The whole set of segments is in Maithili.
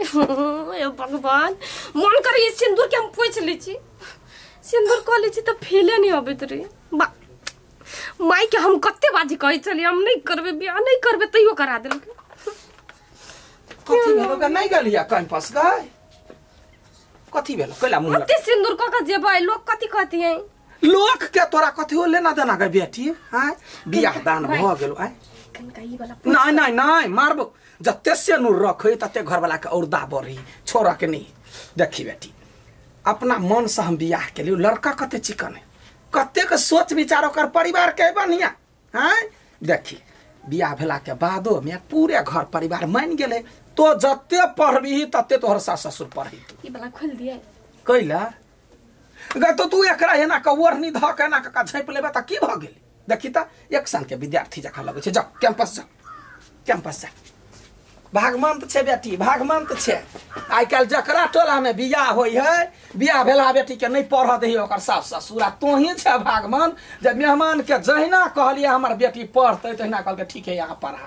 हे भगवान, मन करे ई सिंदूर के हम पोछि लै छी, सिंदूर कऽ लै छी तऽ फीले नहीं अबैत रहे। बा माई के हम कते बाजी कहै छलियै हम नहीं करबै बियाह, नहीं करबै, तैयो करा देलकै। कथी भेलो गे? नहीं गेलियै कैंपस गए? कथी भेलो? कैला मुंह कते सिंदूर कऽ के जेबै, लोग कथी कहतियै? लोक के तोरा कथी हो लेना देना गे बेटी? हां, बियाह दान भ गेलो। आय कनका ई वाला नहीं नहीं नहीं मारबो, जते सेनुर रखै तते घर वाला के औरदा बढ़ी, छोरा के नहीं। देखी बेटी, अपना मन से हम बियाह के लिए, लड़का कते चिकन है, कते के सोच विचार ओकर परिवार के बढ़िया। हां देखी, बियाह भेला के बादो में पूरे घर परिवार मान गेले, तो जते पढ़बी तते तोहर सास ससुर पढ़ी। ई वाला खोल दिए कैला गे? तो तू एकरा एना के ओढ़नी ध के एना के झाँपि लेबे त की भ गेलै? देखी त एक साल के विद्यार्थी जकाँ लगै छै। जा कैंपस जा, कैंपस जा। भागमंत छै बेटी, भागमंत छै। आइ काल्हि जकरा टोला में बियाह होइ है, बियाह भेला बेटी के नहीं पढ़ दही ओकर सास ससुर, आ तोही छै भागमंत जे मेहमान के जहिना कहलियै हमर बेटी पढ़तै तहिना कहलकै ठीक है यहाँ पढ़ा,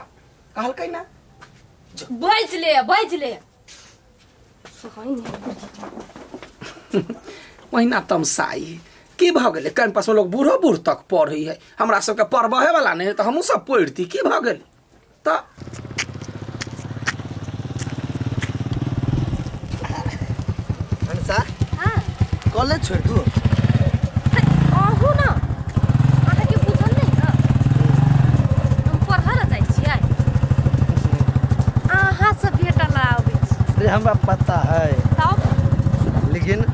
कहलकै ना। बाजि ले, बाजि ले। ओहिना तमसाई की भ गेलै? कैंपस में लोग बूढ़ो बूढ़ तक पढ़ै है, हमरा सबके पढ़बहे वाला नहीं है तऽ हमहूँ सब पढ़ती। की भ गेलै तऽ? अनसा, कॉलेज छोड़ दू? अहूँ ना, अहाँके बुझल नहीं ना हम पढ़ऽ लए जाइ छियै, अहाँ से भेटऽ लए आबै छी। रे हमरा पता है तब, लेकिन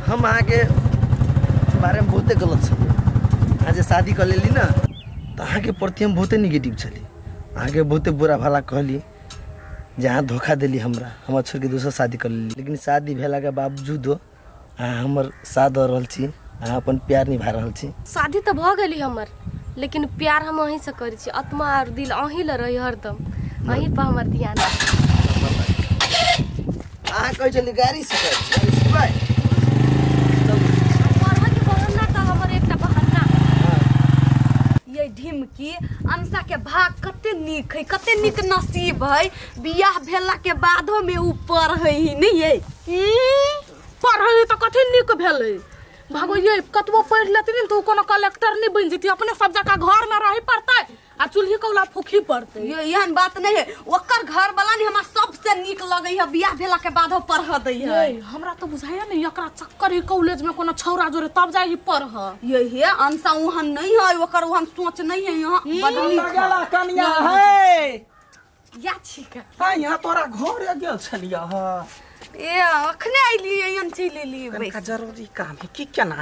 हम अहाँके बारे में बहुते गलत छली। अहाँ जे शादी कऽ लेली ना तऽ अहाँके प्रति हम बहुते निगेटिव छली, अहाँके बहुते बुरा भला कहली जे अहाँ धोखा देली हमरा, हमरा छोड़िके दोसर शादी कर लेली। लेकिन शादी भेलाके बावजूदो अहाँ हमर साथ दऽ रहल छी, अहाँ अपन प्यार निभा रहल छी। शादी तऽ भऽ गेली हमर, लेकिन प्यार हम अहीं से करै छी, आत्मा और दिल अहीं लए रही हरदम, अहीं पर हमर ध्यान। अहाँ कहै छली गाड़ी सिखै, गाड़ी सिखबै? पढ़ऽ के बहाना तऽ हमर एकटा बहाना। ये ढिमकी अनसा के भाग कते नीक है, कते नीक नसीब है, बियाह भेला के बादो में ऊ पढ़ै ही नहीं है। पढ़ै तऽ कथी नीक भेलै भागो? ये कतबो पढ़ि लेती ने तऽ ऊ कोनो कलेक्टर नहीं बनि जेती, अपने सब जगह घर में रही पड़तै आ चूल्ही कौला फूकी पड़तै। ये एहन बात नहीं है, ओकर घर वाला ने हमरा सबसे नीक लगै है, बियाह भेला के बादो पढ़ दै है। ये हमरा तो बुझाइया नहीं एकरा चक्कर ही कॉलेज में कोनो छौरा जोरे तब जाइ ही पढ़। ये हे अनसा ओहन नहीं है, ओकर ओहन सोच नहीं है, यहाँ बड नीक है। गेला कनिया है या छिका। हां, यहाँ तोरा घर गेल छलियै ह? ए अखने आइली, एहन चलि एली। कनिका जरूरी काम है की केना?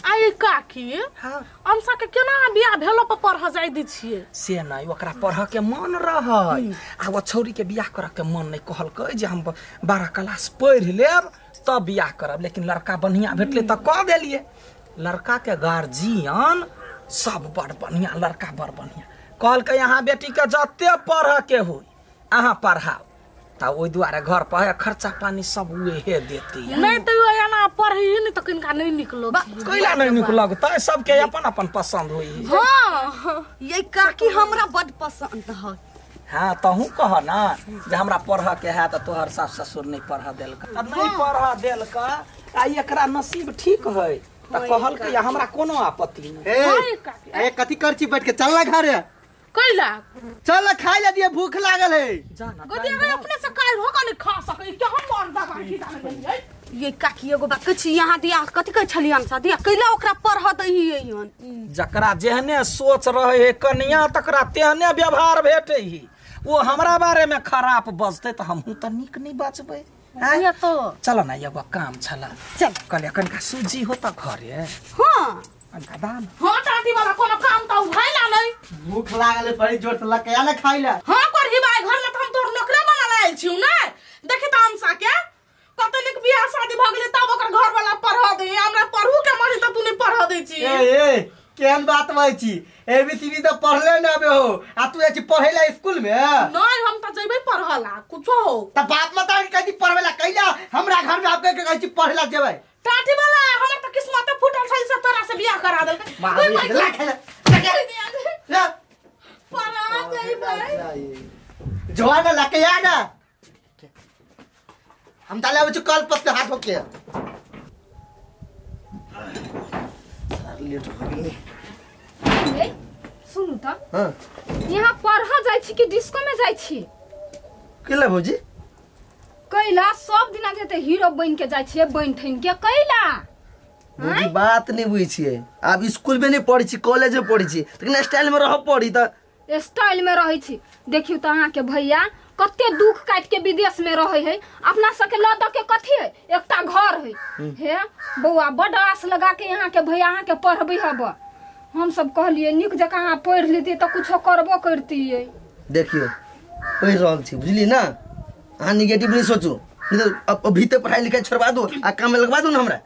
आई काकी, हाँ अनसा के केना बियाह भेलो पर पढ़ जाय दै छियै? से नहीं, ओकरा पढ़ के मन रहै आ ओ छौरी के बियाह करऽ के मन नहीं। कहलकै जे हम 12 क्लास पढ़ि लेब तब बियाह करब, लेकिन लड़का बढ़िया भेटलै तऽ कऽ देलियै। लड़का के गार्जियन सब बड़ बढ़िया, लड़का बड़ बढ़िया, कहलकै अहाँ बेटी के जते पढ़ के होय अहाँ पढ़ाउ, तऽ ओहि दुआरे घर पर खर्चा पानी सब उहे देती। नहीं तो एना पढ़ी नहीं तऽ किनका नहीं नीक लगतै। कैला नहीं नीक लगतै? सबके अपन अपन पसंद होई। हाँ ये काकी हमरा बड पसंद है। हाँ तहूँ कह ना जे हमरा पढ़ के है तऽ तोहर सास ससुर नहीं पढ़ देलक, नहीं पढ़ देलक आ एकरा नसीब ठीक है तऽ कहलकै हमरा कोनो आपत्ति नहीं। ए कथी कर छी बैठ के? चल ना घरे। कैला? चल खाइ ला दिए, भूख लागल है। जाना गोदिया गए अपने से काल हो के खा सकै के हम मन दबा की जाने गेलियै। ये काकी एगो बात कहै छी, यहाँ दिया कथी कहै छली अनसा दिया कैला ओकरा पढ़ दही एहन? जकरा जेहने सोच रहे है कनिया तकरा तेहने व्यवहार भेटै है। वो हमरा बारे में खराब बजतै तऽ हमहूँ तऽ नीक नहीं बजबै। तो चल ना एगो काम छला, चल कहलियै कनिका सूजी हो तऽ घरे। हाँ कनिका दाम। हाँ टाटी वाला कोनो काम तऽ उभाइला नहीं। भूख लागल है बड़ी जोर से लकया ना खाइला। हाँ करही बाई घर ला तऽ हम तोर नौकरे बना लायल छियौ ने। देखी तऽ अनसा के कते नीक बियाह शादी भ गेलै तब ओकर घर वाला पढ़ दे, हमरा पढ़ू के मन तऽ तू नहीं पढ़ दै छी। ए ए केहन बात बाजै छी? एबीसीडी तऽ पढ़ले न आबे हो आ तू जाइ छी पढ़ै ला स्कूल में? नहीं हम तऽ जइबै पढ़ ला कुछो हो। तऽ बाप माता के कहै छी पढ़बै ला, कैला हमरा घर में आबि के कहै छी पढ़ै ला जेबै? टाटी वाला हमर तऽ किस्मत फूटल छै से तोरा से बियाह करा देलकै। ला खाइला ला पढ़ा जइबै जवान लके आ ना। हम डाले आबै छी कल पर से हाथ होके सर लेट हो गेलै। ए सुनू त। हां यहाँ पढ़ा जाय छी कि डिस्को में जाय छी? केला भौजी? कैला सब दिना जेते हीरो बन के जाय छी बन ठन के कैला? भौजी बात नहीं बुझै छियै, आब स्कूल में नहीं पढ़ै छी कॉलेज में पढ़ै छी, लेकिन स्टाइल में रह पड़ी त स्टाइल में रहै छी। देखियौ त अहाँ के भैया कते दुख काट के विदेश में रहै है, अपना सबके ल the के कथी है एकटा घर है। हे बौआ बड आस लगा के यहाँ के भैया अहाँ के पढ़बै हब, हम सब कहलिए नीक जकाँ अहाँ पढ़ि लेतियै त कुछो करबो करतियै। देखियौ पढ़ि रहल छी बुझली ना, अहाँ निगेटिव नहीं सोचू, नहीं तो अब अभी तो पढ़ाई लिखाई छोड़वा दू आ काम में लगवा दू ना हमरा।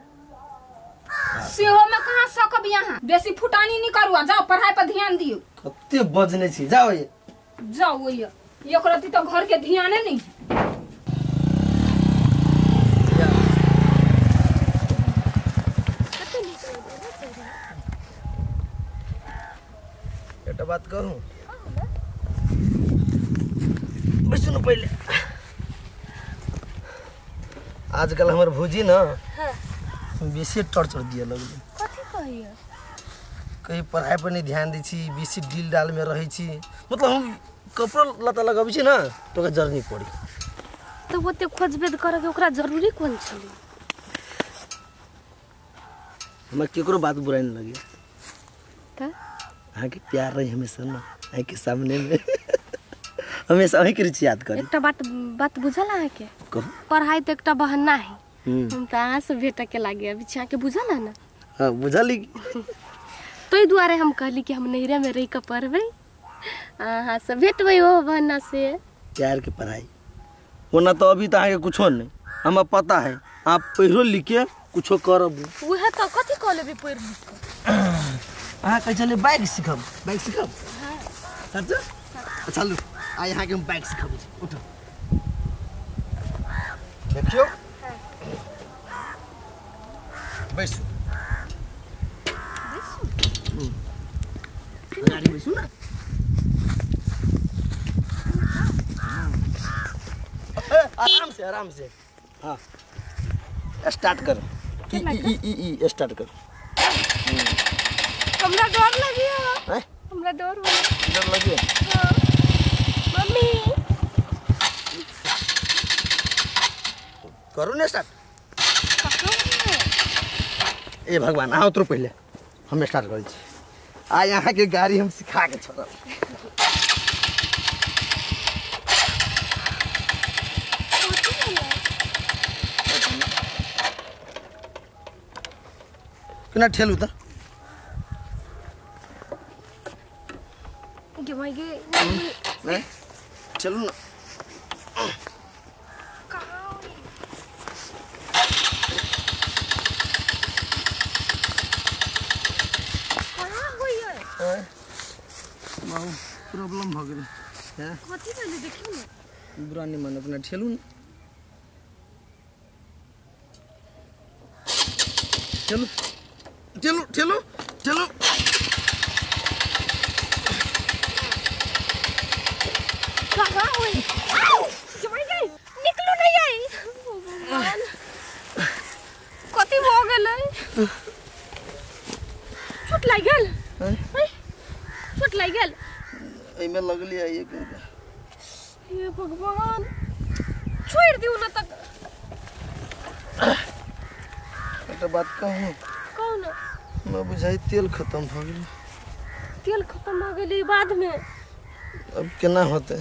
सेहो में कहाँ सकब, यहाँ बेसी फुटानी नहीं करू, जाओ पढ़ाई पर ध्यान दियो। कते बजने छी, जाओ ये जाओ ये एकरती तो घर के ध्याने नहीं। एकटा बात कहूं बैसू न पहले। आजकल हमर भौजी ना बेसी टॉर्चर दिए लगलै। कथी कहिए? कहीं पढ़ाई पर नहीं ध्यान दै छी, बेसी डील डाल में रहै छी, मतलब हम कपड़ा लता लगाबै छी ना तो ओकरा जरनी पड़ी। तो ओते खोजबेद करे के ओकरा जरूरी कोन छलै? हमरा केकरो बात बुरा नहीं लगे त अहाँ के प्यार रही हमेशा ना, अहाँ के सामने में हमेशा अहीं के रुचि याद करी। एकटा बात बात बुझल अहाँ के? कहू। पढ़ाई तो एकटा बहाना है, हम त अहाँ से भेट के लागे अभी छी, अहाँ के बुझल है ना? हां बुझल। तो दुआरे हम कहली कि हम नैहरे में रह के पढ़बै, अहाँ से भेटबै ओ बहाना से। प्यार के पढ़ाई ओना तो अभी तो अहाँ के कुछो नहीं, हमरा पता है आप पढ़ो लिख के कुछो करब। उहे तो कथी कह लेबै पढ़ लिख के? अहाँ कहै छलियै बाइक सीखब, बाइक सीखब? हां। सच? चलू आइ अहाँ के हम बाइक सिखाबै छी, उठू देखियौ बैसू बैसू गाड़ी बैसू ना। आराम से आराम से, हाँ स्टार्ट कर, ई ई ई ई स्टार्ट कर। हमरा डर लगियो, हमरा डर हो, डर लगियो। हां मम्मी करू ने स्टार्ट। ए भगवान अहाँ उतरू पहले, हम स्टार्ट करै छी। आइ अहाँ के गाड़ी हम सिखा के छोड़ब। केना ठेलू त गे भाई गे, नहीं चलू ना। कहाँ होई है? प्रॉब्लम भ गेलै। कथी भेलै देखियौ ने। बुरा नहीं मन अपना ठेलू ने। चलू चलू चलू चलू। कहाँ होई? आउ जमाई गई, निकलू नहीं आई। कथी भ गेलै? चोट लागि गेल? चोट लागि गेल? एहिमे लगली आई एक। हे भगवान छोड़ दिउ न तक। एकटा बात कहूं? कहू न। हमरा बुझाइ तेल खत्म भ गेलै। तेल खत्म भ गेलै बाद में अब केना होतै?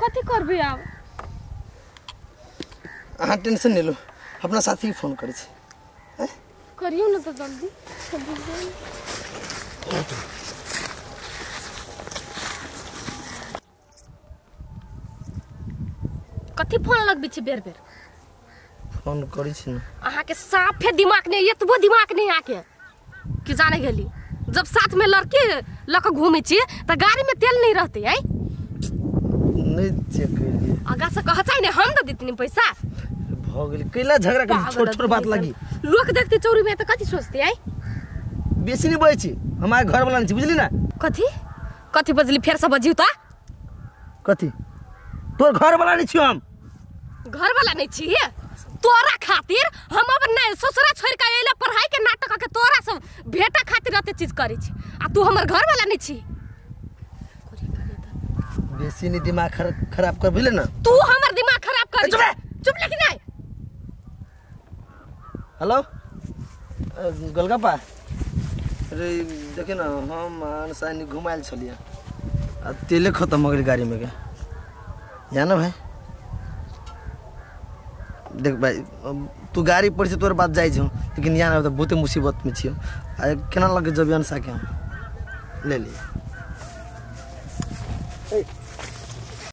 कथी करबै आब? अहाँ टेंशन नहीं लो, अपना साथी के फोन करै छी। करियौ न त जल्दी। कथी फोन लगबै छी बेर बेर? फोन करै छी न। अहाँ के साफे दिमाग नहीं, एतबो दिमाग नहीं अहाँ के कि जाने गेली जब साथ में लड़की ल के घूमै छी त गाड़ी में तेल नहीं रहते। आई नहीं चेक करिए आगा से कह चाहि ने हम the देतनी पैसा। भ गेल कैला झगड़ा कर, छोट छोट बात लगी लोग देखते चोरी में त कथी सोचते? आई बेसी नहीं बजै छी, हमारे घर वाला नहीं छी बुझली ना। कथी कथी बजली फेर से बजियौ त? कथी तोर घर वाला नहीं छियो हम। घर वाला नहीं छियै तोरा खातिर हम अब नहीं ससुरा छोड़ के अइला पढ़ाई के नाटक के तोरा सब भेटा खातिर एते चीज करै छी आ तू हमर घर वाला नहीं छी। बेसी नहीं दिमाग खराब कर बुझले ना। तू हमर दिमाग खराब कर। चुप रे। चुप लेकिन नहीं। हेलो गोलगप्पा अरे देखे ना हम अनसानी घुमायल छलिए आ तेले खत्म हो गेल गाड़ी में के जाना भाई। देख भाई तू गाड़ी पर से तोर बात जाइ छौ लेकिन यहाँ तो बहुते मुसीबत में छियो आ केना लगे जब अनसा के हम ले लिए।